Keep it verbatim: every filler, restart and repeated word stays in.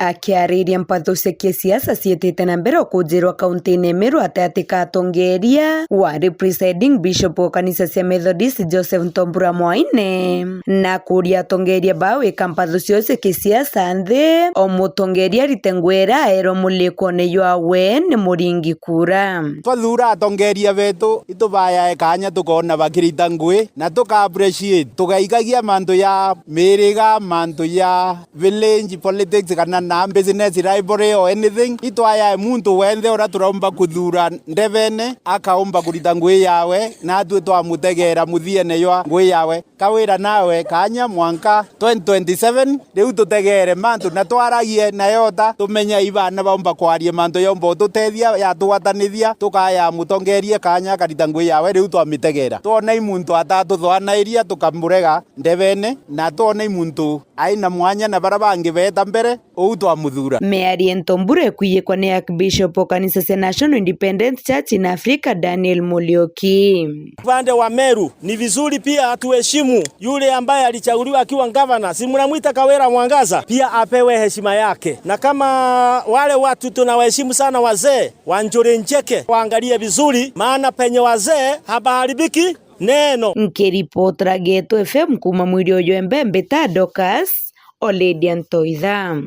Akiariria mpathu cia kisiasa ciitite na mbere ukujirwa kaunti-ini ya Meru ati ati katongeria wari presiding bishop wa kanisa cia Methodist Joseph Ntombura Mwaine, na kuria atongeria ba wika mpathu cio cia kisiasa nthi, o mutongeria arite nguo iria aerwe mulikone jwawe ni muringi kura. Twathuura atongeria betu, itubayae kaanya tukoona bakirita ngui, na tuka appreciate. Tugaikagia mantu ya miriga, mantu ya village politics, kana na business rivalry or anything. Itwayae muntu wenthe uria turaumba kuthuura ndebene, akaumba kurita ngui yawe, natwi twamutegeera muthiene jwa ngui yawe. Kawira nawe kaanya mwanka twenty twenty-seven, riu tutegeere mantu na twaragie na yota, tumenye ibana baumba kwaria mantu yaumba ututethia, yatugwatanithia, tukaya mutongeria kaanya akarita ngui yawe, riu twamitegeera. Twona i muntu atatuthoanairia tukamurega ndebene, na twona i muntu aina mwanya na bara bangi beeta mbere, uu twamuthuura. Miario Ntombura ikwiyikwa ni Archbishop wa kanisa cia National Independent Church in Africa, Daniel Muriuki. Upande wa Meru, ni vizuri pia tuheshimu yule ambaye alichaguliwa akiwa gavana, si mnamwita Kawira Mwangaza, pia apewe heshima yake. Na kama wale watu tunawaheshimu sana, wazee wa Njuri Ncheke, waangalie vizuri, maana penye wazee hapaharibiki neno. Nkiripotera Geto F M kuuma mwiri uyu Embe, mbita Dorcas Oledia Ntoitha.